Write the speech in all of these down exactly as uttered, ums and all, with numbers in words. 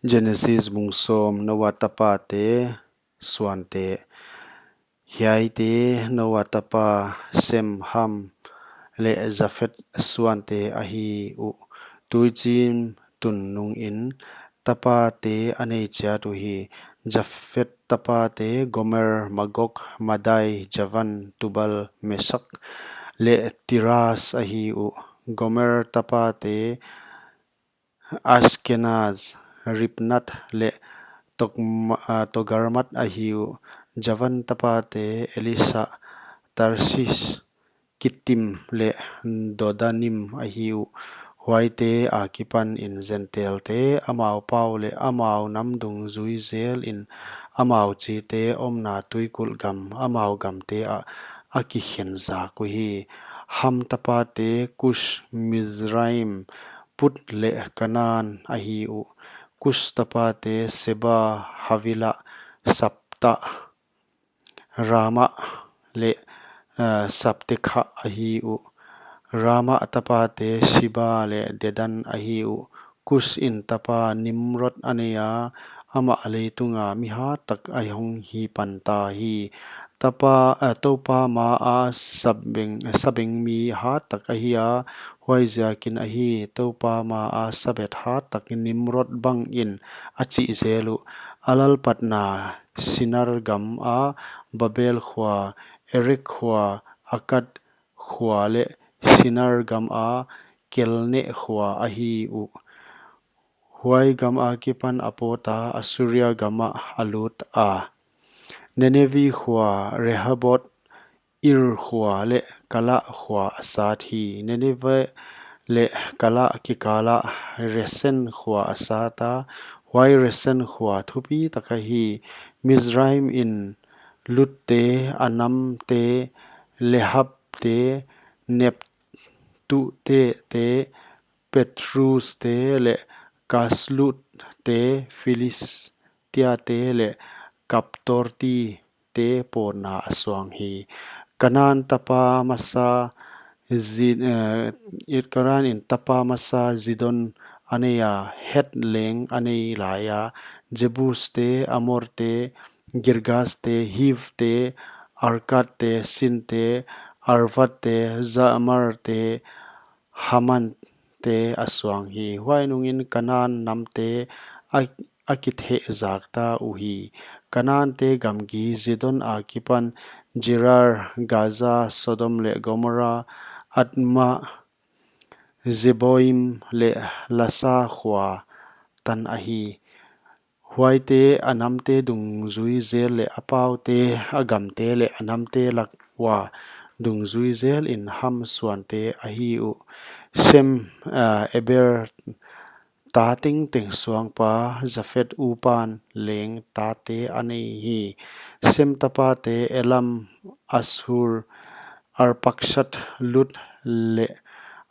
Genesis bung sawm. Noa tapate suante. Hiaite Noa tapa Sem, Ham leh Jafet suante ahi uh. Tuichim tun nungin tapate a nei chiat uhi. Jafet tapate Gomer, Magog, Madai, Javan, Tubal, Mesak leh Tiras ahi uh. Gomer tapate Ashkenaz, Riphath leh Togma-, ah, Togarmah ahi uh. Javan tapate Elisa, Tarsis, Kitim leh Dodanim ahi uh. Huaite akipanin Gentailte amau pau leh amau nam dungzui zelin amau chite omna tuikulh gam, amau gamte ah a kikhen zak uhi. Ham tapate Kush, Mizraim, Put leh Kanaan ahi uh. Kush tapate Seba, Havila, Sabta, Raamah leh, eh, Sabteka ahi uh. Raamah tapate Sheba leh Dedan ahi uh. Kush in tapa Nimrod a nei a, amah leitunga mi hat tak a hong hi panta hi. Tapa, eh, Toupa maa sabeng, sabengmi hat tak ahi a, huaiziakin ahi, Toupa maa sabet hat tak Nimrod bangin a chih zel uh. A lalpatna Shinar gama Babel khua, Erek khua, Akkad khua leh Shinar gama Kalne khua ahi uh. Huai gam akipan a pawta Assuria gamah a lut a. Nineveh khua, Rehoboth, Ir khua leh Kala khua a sat hi. Nineveh leh Kala kikala Resen khua a sat a, huai Resen khua thupi tak ahi. Mizraim in Lutte, Anamte, Lehabte, Neptuhte, Patruste leh Kasluhte, Filistiate leh Kaftorti te pawtna a suang hi. Kanaan tapa masa Zi-, eh, Kanaan in tapa masa Zidon a nei a, Heth leng a nei lai a, Jebuste, Amorte, Girgaste, Hivte, Arkadte, Sinte, Arvadte, Zaamarte, Hamate a suang hi. Huai nungin Kanaan namte a, a kithehzak ta uhi. Kanaante gamgi Zidon akipan Gerar, Gaza, Sodom leh Gomorrah, Admah, Zeboim leh Lasa khua tan ahi. Huaite a namte dungzui zel leh a paute, a gamte leh a namte lak ua dungzui zelin Ham suante ahi uh. Sem, ah, Eber ta tengteng suangpa, Jafet upan leng tate a nei hi. Sem tapate Elam, Asshur, Arpaksad, Lud leh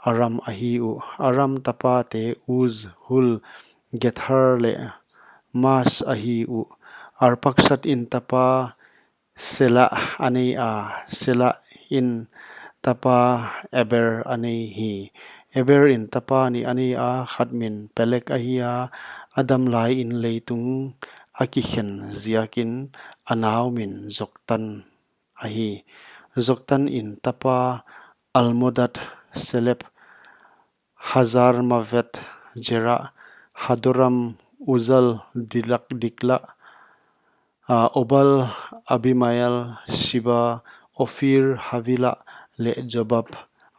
Aram ahi uh. Aram tapate Uz, Hul, Gether leh Mas ahi uh. Arpaksad in tapa Sela a nei a, Sela in tapa Eber a nei hi. Eber in tapa nih a nei a, khat min Peleg ahi a, a dam laiin leitung a kikhen ziakin a nau min Joktan ahi. Joktan in tapa Almodad, Selep, Hazarmaveth, Jera, Hadoram, Uzal, Dilak, Dikla, ah, Obal, Abimael, Sheba, Ophir, Havila leh Jobab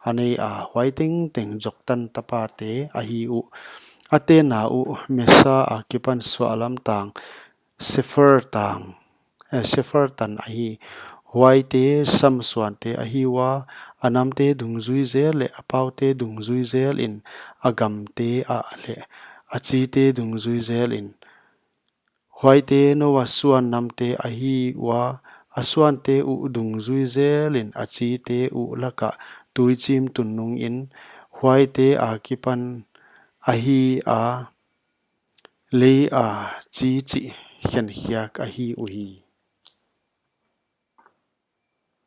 a nei a, huai tengteng Joktan tapate ahi uh. A tenna uh Mesa akipan suahlam tang Sefer tang, eh, Sefer tan ahi. Huaite Sam suante ahi ua, a namte dungzui zel leh a paute dungzui zelin, a gamte ah leh a chite dungzui zelin. Huaite Noa suan namte ahi ua, a suante uh dungzui zelin a chite uh laka tuichim tun nungin, huaite akipan ahi a, leia chi chih khenkhiak ahi uhi.